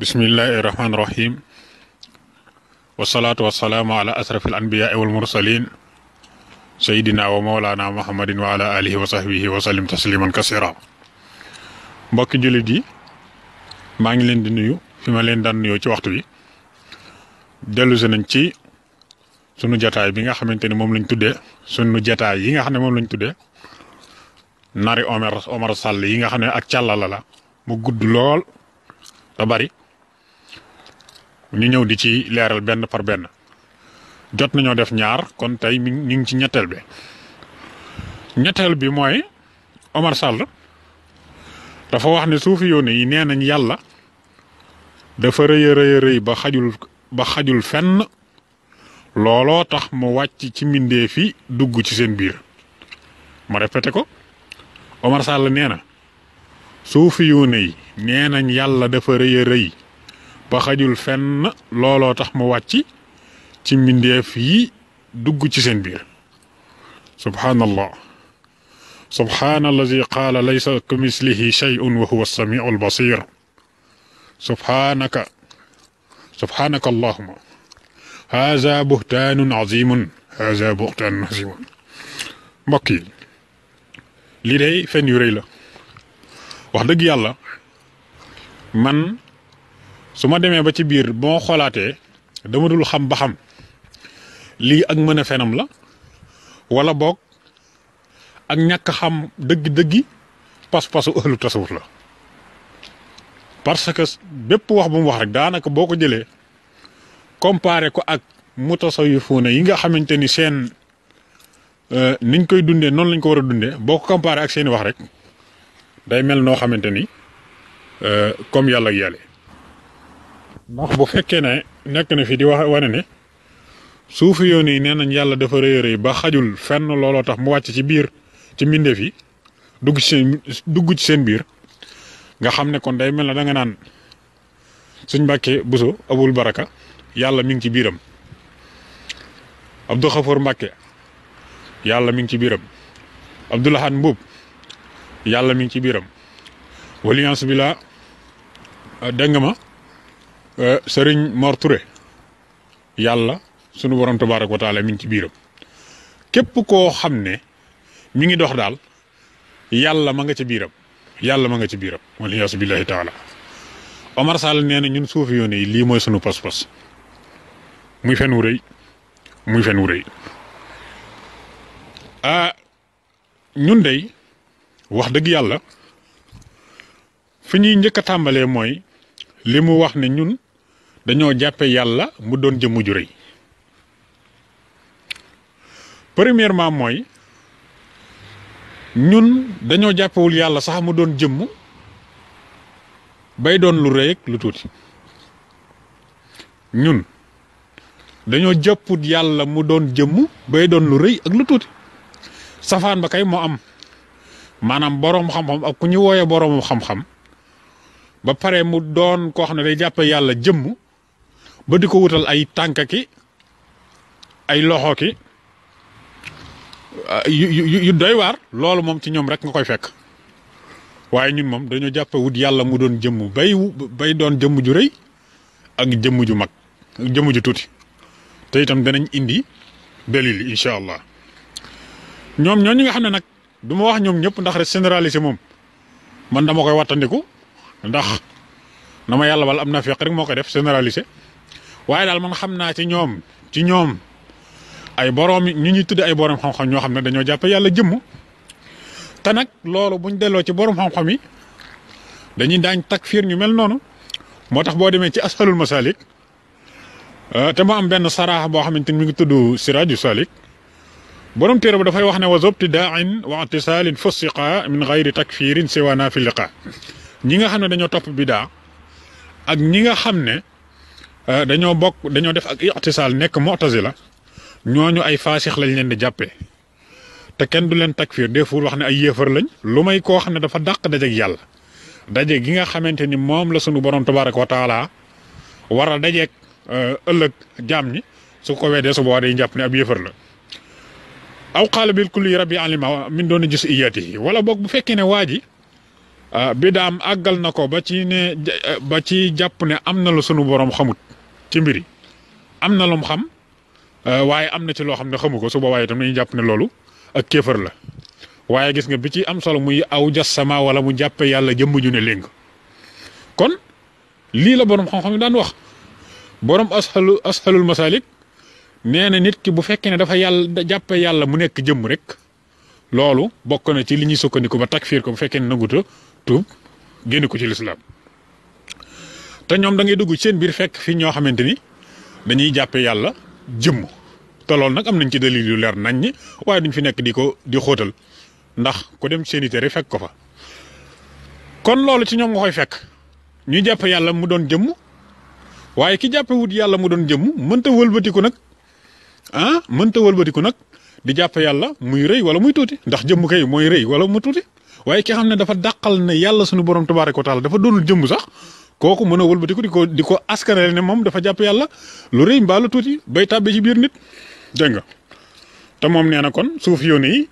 bismillahi rahmaani rahim wasalaatu wasalaamu ala asrafi al anbiyaa wal mursalin sayidina wa mawlana muhammadin wa ala alihi wa sahbihi wa sallim tasliman kasira mbokki jullit yi maa ngi leen di nuyu fi ma leen daan nuyoo ci waxtu wi dellu si nañ ci sunu jataay bi nga xamante ni moom lañ tuddee sunu jataay yi nga xam ne moom lañ tuddee nari Omar Sall yi nga xam ne ak càllala la mu gudd lool te bari ñu ñëw di ci leeral benn par benn jot nañoo def ñaar kon tey ñu ngi ci ñetteel bi mooy Omar Sall dafa wax ne suufi yoone yi nee nañ yàlla dafa rëy ba xajul fenn looloo tax mu wàcc ci mbindeef yi dugg ci seen biir ma répété ko Omar Sall nee na suufi yoone yi nee nañ yàlla dafa rëy ba xajul fenn looloo tax mu wàcc ci mbindeef yi dugg ci seen biir subhaanallah subhaanallazi qaala laysa kamislihi shay'un wa huwa as-sami'u al-basir subhaanaka allahumma haza buhtaanun azimun mbokk yi lii day fen yu rëy la wax dëgg yàlla man su ma demee ba ci biir boo xoolaatee dama dul xam ba xam lii ak mën a fenam la wala boog ak ñàkk xam dëgg-dëggi pas-pasu ëhlu tasawuf la parce que bépp wax bu mu wax rek daanaka boo ko jëlee comparé ko ak mutasawifuuna yi nga xamante ni seen niñ koy dundee noonu lañ ko war a dundee boo ko comparé ak seeni wax rek day mel noo xamante ni comme yàlla ak yàlla ndax bu fekkee ne nekk na fi di wax wane ne suufi yoon yi nee nañ yàlla dafa rëy ba xajul fenn looloo tax mu wàcc ci biir ci mbindeef yi dugg ci seen biir nga xam ne kon day mel na da nga naan suñ Mbàkke Buso Abul Baraka yàlla mi ngi ci biiram Abdou Xafoor Mbàkke yàlla mi ngi ci biiram Abdoulahan Mbuub yàlla mi ngi ci biiram walians bi la dégg nga ma sëriñ Mor Touré yàlla sunu borom tabaaraka wa taala mi ngi ci biiram képp koo xam ne mi ngi dox daal yàlla ma nga ci biiram waliyaasu billahi taala Omar Sall nee na ñun suufi yoone yi lii mooy sunu pas-pas muy fen wu rëy ñun dey wax dëgg yàlla fi ñuy njëkk a tàmbalee mooy li mu wax ne ñun dañoo jàppe yàlla mu doon jëmm ju rëy premièrement mooy ñun dañoo jàppewul yàlla sax mu doon jëmm bay doon lu rëy ak lu tuuti ñun dañoo jàpput yàlla mu doon jëmm bay doon lu rëy ak lu tuuti safaan ba kay moo am maanaam boroom xam-xam ak ku ñu wooyee boroomam xam-xam ba pare mu doon koo xam ne day jàppe yàlla jëmm ba di ko wutal ay tànk ki ay loxo ki yu doy waar loolu moom ci ñoom rek nga koy fekk waaye ñun moom dañoo jàppe wut yàlla mu doon jëmm bay doon jëmm ju rëy ak jëmm ju mag jëmm ju tuuti te itam danañ indi dalil incha allah ñoom ñoo ñi nga xam ne nag du ma wax ñoom ñëpp ndax rek généralisé moom man dama koy wattandiku ndax na ma yàlla wal am na feq rek moo koy def généralisé waaye daal man xam naa ci ñoom ay boroom ñu ñuy tudde ay boroom xam-xam ñoo xam ne dañoo jàppe yàlla jëmm te nag loolu buñ delloo ci boroom xam-xam yi dañuy daañ takfiir ñu mel noonu moo tax boo demee ci ashalul masalik te mu am benn saraax boo xamante ni mi ngi tudd siraju salik borom téere ba dafay wax ne wa zobtidaain wa atisaalin fussiqa min gayri takfirin siwana fi liqa ñi nga xam ne dañoo topp bidaa ak ñi nga xam ne dañoo def ak ictisaal nekk mu'tazila ñooñu ay faasix lañ leen di jàppee te kenn du leen takfir deful wax ne ay yéefar lañ lu may koo xam ne dafa dàq dajeeg yàlla daje gi nga xamante ni moom la sunu borom tabaraka wa taala war a dajeeg ëllëg jaam ñi su ko weedee su boobaa day jàpp ne ab yéefar la aw qaala bil kulli rabbi alima min doon gis iyaatihi wala boog bu fekkee ne waa ji bidaam àggal na ko ba ci ne ba ci jàpp ne am na lu sunu borom xamut ci mbir yi am na lu mu xam waaye am na ci loo xam ne xamu ko su boobaa itam dañuy jàpp ne loolu ak kéefër la waaye gis nga bi ci am solo muy aw jas sama wala mu jàppe yàlla jëmm ju ne léng kon lii la borom xam-xam yi daan wax borom ashalul masalik nee na nit ki bu fekkee ne dafa yàlla jàppe yàlla mu nekk jëmm rek loolu bokk na ci li ñuy sukkandiku ba takfiir ko bu fekkee ne nanguta tuub génn ko ci lislaam te ñoom da ngay dugg seen biir fekk fi ñoo xamante ni dañuy jàppe yàlla jëmm te loolu nag am nañ ci dalil yu leer nañ ñi waaye duñ fi nekk di xóotal ndax ku dem seeni téere fekk ko fa kon loolu ci ñoom nga koy fekk ñu jàppe yàlla mu doon jëmm waaye ki jàppe wut yàlla mu doon jëmm mënta wëlbatiku nag di jàppe yàlla muy rëy wala muy tuuti ndax jëmm kay mooy rëy wala mu tuuti waaye ki xam ne dafa dàqal ne yàlla suñu borom tabaaraka wa taala dafa doonul jëmm sax kooku mën a wëlbatiku di ko askanale ne moom dafa jàpp yàlla lu rëy mbaa lu tuuti bay tàbbi ci biir nit dégg nga te moom nee na kon suuf yoon yi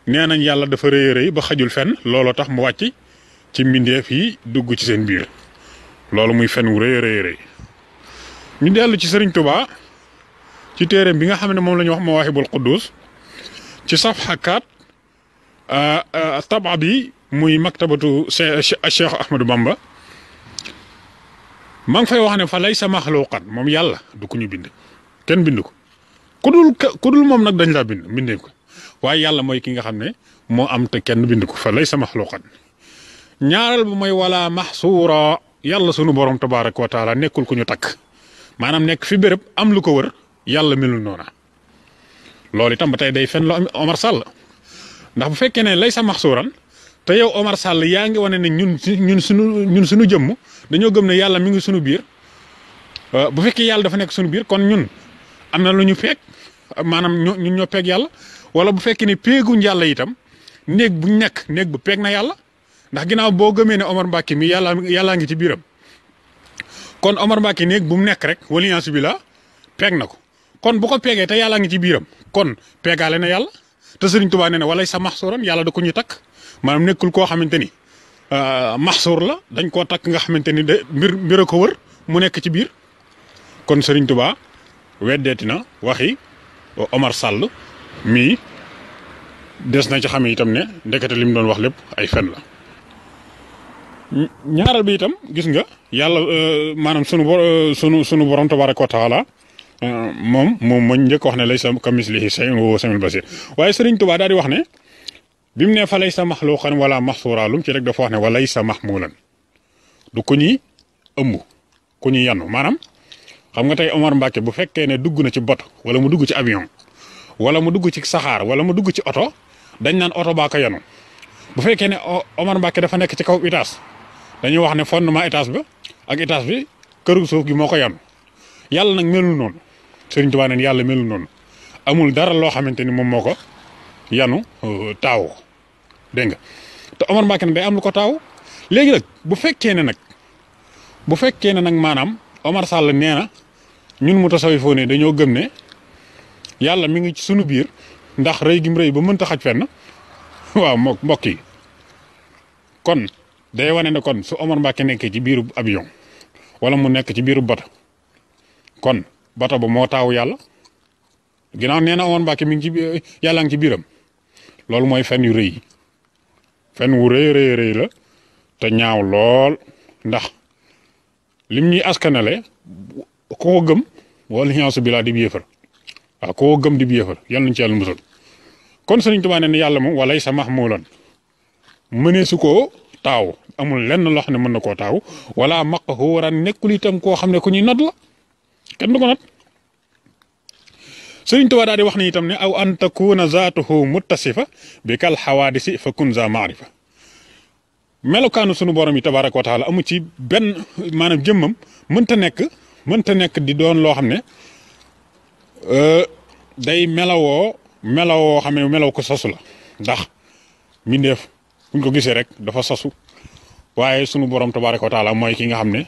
nee nañ yàlla dafa rëy rëy ba xajul fenn looloo tax mu wàcc ci mbindeef yi dugg ci seen biir loolu muy fen wu rëy rëy ñu dellu ci Sëriñ Tuubaa ci téereem bi nga xam ne moom la ñu wax Mawaahibul Quddus ci safha 4 taba bi muy maktabatu Cheikh Ahmadou Bamba maa ngi fay wax ne fa laysa maxluqan moom yàlla du ku ñu bind kenn bind ko ku dul moom nag dañ laa bindee ko waaye yàlla mooy ki nga xam ne moo am te kenn bind ko fa laysa maxluqan ñaareel bu mooy wala maxsuura yàlla sunu borom tabaaraka wa taala nekkul ku ñu takk maanaam nekk fi béréb am lu ko wër yàlla melul noona loolu itam ba tey day fen lu Omar Sall ndax bu fekkee ne laysa maxsuuran te yow Omar Sall yaa ngi wane ne ñun suñu jëmm dañoo gëm ne yàlla mi ngi suñu biir bu fekkee yàlla dafa nekk suñu biir kon ñun am na lu ñu peeg maanaam ñun ñoo peeg yàlla wala bu fekkee ne peeguñ yàlla itam néeg bu nekk néeg bu peeg na yàlla ndax ginnaaw boo gëmee ne Omar Mbacke mi yàllaa ngi ci biiram kon Omar Mbacke néeg bu mu nekk rek waliyansu bi la peeg na ko kon bu ko peegee te yàllaa ngi ci biiram kon peegaale na yàlla te Sëriñ Tuubaa nee na walay sa maxsuuran yàlla da ko ñuy takk maanaam nekkul koo xamante ni maxsuur la dañ koo takk nga xamante ni de mbir a ko wër mu nekk ci biir kon Sëriñ Tuubaa weddeeti na waxi Omar Sall mii des na ci xame itam ne ndekete li mu doon wax lépp ay fen la ñaaral bi itam gis nga yàlla maanaam sunu borom tabaaraka wa taala moom ma njëkk wax ne laysa kamislihi shay'un wa huwa samiul basir waaye Sëriñ Tuubaa daal di wax ne bi mu ne fa laysa maxluqan wala maxsuura lum ci rek dafa wax ne wa laysa maxmuulan du ku ñuy ëmb ku ñuy yanu maanaam xam nga tey Omar Mbacke bu fekkee ne dugg na ci bato wala mu dugg ci avion wala mu dugg ci saxaar wala mu dugg ci oto dañ naan oto baa ko yanu bu fekkee ne Omar Mbacke dafa nekk ci kaw étage dañuy wax ne fondement étage ba ak étage bi këru suuf gi moo ko yanu yàlla nag melul noonu Sëriñ Tuubaa neen yàlla melul noonu amul dara loo xamante ni moom moo ko yanu taaw dégg nga te Omar Mbacke nag day am lu ko taaw léegi nag bu fekkee ne nag maanaam Omar Sall nee na ñun mu tasawifoo ne dañoo gëm ne yàlla mi ngi ci sunu biir ndax rëy gi mu rëy ba mënta xaj fenn waaw mbokk yi kon day wane ne kon su Omar Mbacke nekkee ci biiru avion wala mu nekk ci biiru bato kon bato ba moo taawu yàlla ginnaaw nee na Omar Mbacke mi ngi ci yàlla ngi ci biiram loolu mooy fen yu rëy fen wu rëy la te ñaaw lool ndax lim ñuy askanale ko gëm wala ñaasu bi laa di yéefar waaw koo gëm di yéefar yal nañu ci yàlla musal kon Sëriñ Tuubaa ne yàlla moom walay sa mahmuulan mënee su koo taaw amul lenn loo xam ne mën na koo taaw wala maqhuuran nekkul itam koo xam ne ku ñuy not la kenn du ko not Sëriñ Tuubaa daal di wax ni itam ne aw an takuna zaatuhu muttasifa bi kal xawaadisi fa kun za maarifa melokaanu sunu borom yi tabaaraka wa taala amu ci benn maanaam jëmmam mënta nekk di doon loo xam ne day melawoo xam ne melaw ko sosu la ndax mbindeef buñ ko gisee rek dafa sosu waaye sunu borom tabaaraka wa taala mooy ki nga xam ne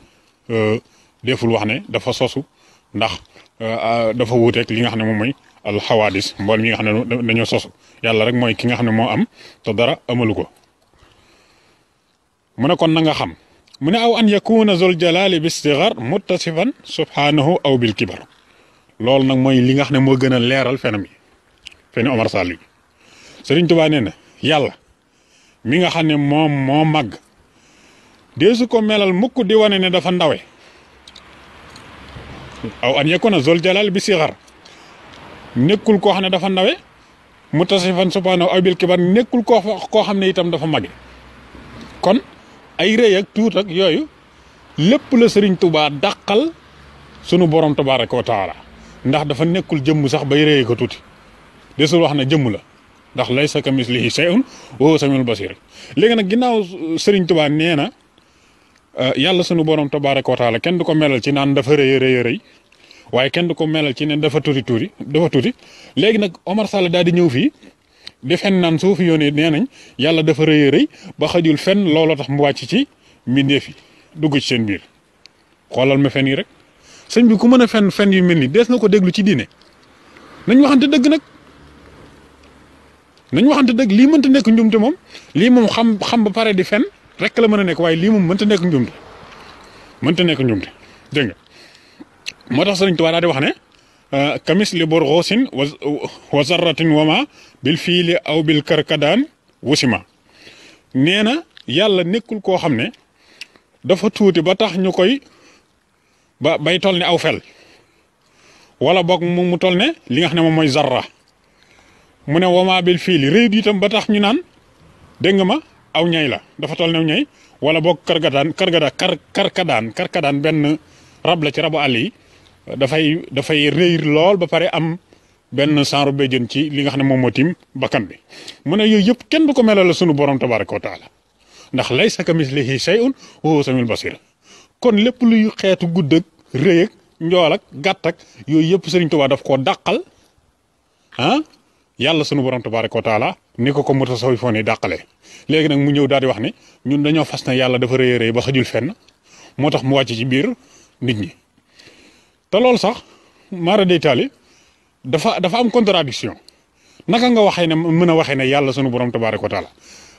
deful wax ne dafa sosu ndax dafa wuuteeg li nga xam ne moom mooy alxawaadis mbool mi nga xam ne dañoo sosu yàlla rek mooy ki nga xam ne moo am te dara amalu ko mu ne kon na nga xam mu ne aw an yakuna zul jalali bi sigar muttasifan subhanahu aw bil kibar loolu nag mooy li nga xam ne moo gën a leeral fenam yi feni Omar Sall yi Sëriñ Tuubaa nee na yàlla mi nga xam ne moom moo màgg deesu ko melal mukk di wane ne dafa ndawe aw an yakuna zul jalal bi sigar nekkul koo xam ne dafa ndawe muttasifan subhanahu aw bil kibar nekkul koo xam ne itam dafa màgge kon ay rëy ak tuut ak yooyu lépp la Sëriñ Tuubaa dàqal sunu borom tabaaraka wa taala ndax dafa nekkul jëmm sax bay rëy ko tuuti desul wax ne jëmm la ndax laysa kamislihi shay'un wa huwa samiul basir léegi nag ginnaaw Sëriñ Tuubaa nee na yàlla sunu borom tabaaraka wa taala kenn du ko melal ci naan dafa rëy waaye kenn du ko melal ci ne dafa tuuti léegi nag Omar Sall daal di ñëw fii di fen naan suufi yoone nee nañ yàlla dafa rëy ba xajul fenn looloo tax mu wàcc ci mbindeef yi dugg ci seen biir xoolal ma fen yi rek sëñ bi ku mën a fen yu mel ni dees na ko déglu ci diine nañ waxante dëgg nag lii mënta nekk njumte moom lii moom xam ba pare di fen rek la mën a nekk waaye lii moom mënta nekk njumte dégg nga moo tax Sëriñ Tuubaa daal di wax ne kamis li borxoosin wa zarratin wama bil fiili aw bil karkadaan wusima nee na yàlla nekkul koo xam ne dafa tuuti ba tax ñu koy bay tol ne aw fel wala boog mu tol ne li nga xam ne moom mooy zarra mu ne wama bil fiili réyut itam ba tax ñu naan dégg nga ma aw ñay la dafa tol ne aw ñay wala boog karkadaan benn rab la ci rabu àll yi dafay rëy lool ba pare am benn saaru béjjën ci li nga xam ne moom moo tiim bakkan bi mu ne yooyu yëpp kenn du ko melal la sunu borom tabaaraka wa taala ndax laysa kamislihi shay'un wa huwa samiul basir kon lépp luy xeetu gudd ak rëy ak njool ak gàtt ak yooyu yëpp Sëriñ Tuubaa daf koo dàqal yàlla sunu borom tabaaraka wa taala ni ko mutasawwifoon yi dàqalee léegi nag mu ñëw daal di wax ne ñun dañoo fas na yàlla dafa rëy ba xajul fenn moo tax mu wàcc ci biir nit ñi te loolu sax mara day taali dafa am contradiction naka nga waxee ne mën a waxee ne yàlla sunu borom tabaaraka wa taala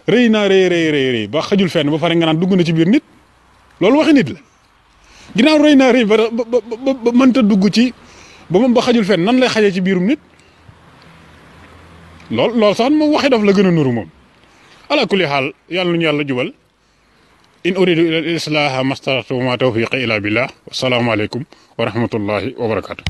rëy naa rëy ba xajul fenn ba pare nga naan dugg na ci biir nit loolu waxi nit la ginnaaw rëy naa rëy ba mënta dugg ci ba xajul fenn nan lay xajee ci biirum nit loolu sax moom waxi daf la gën a nuru moom ala kulli xaal yàlla nañu yàlla jubal in uridu ila al islaha mastata'tu wa ma tawfiqi illa billah wa salaamu aleykum wa rahmatullahi wa barakatuh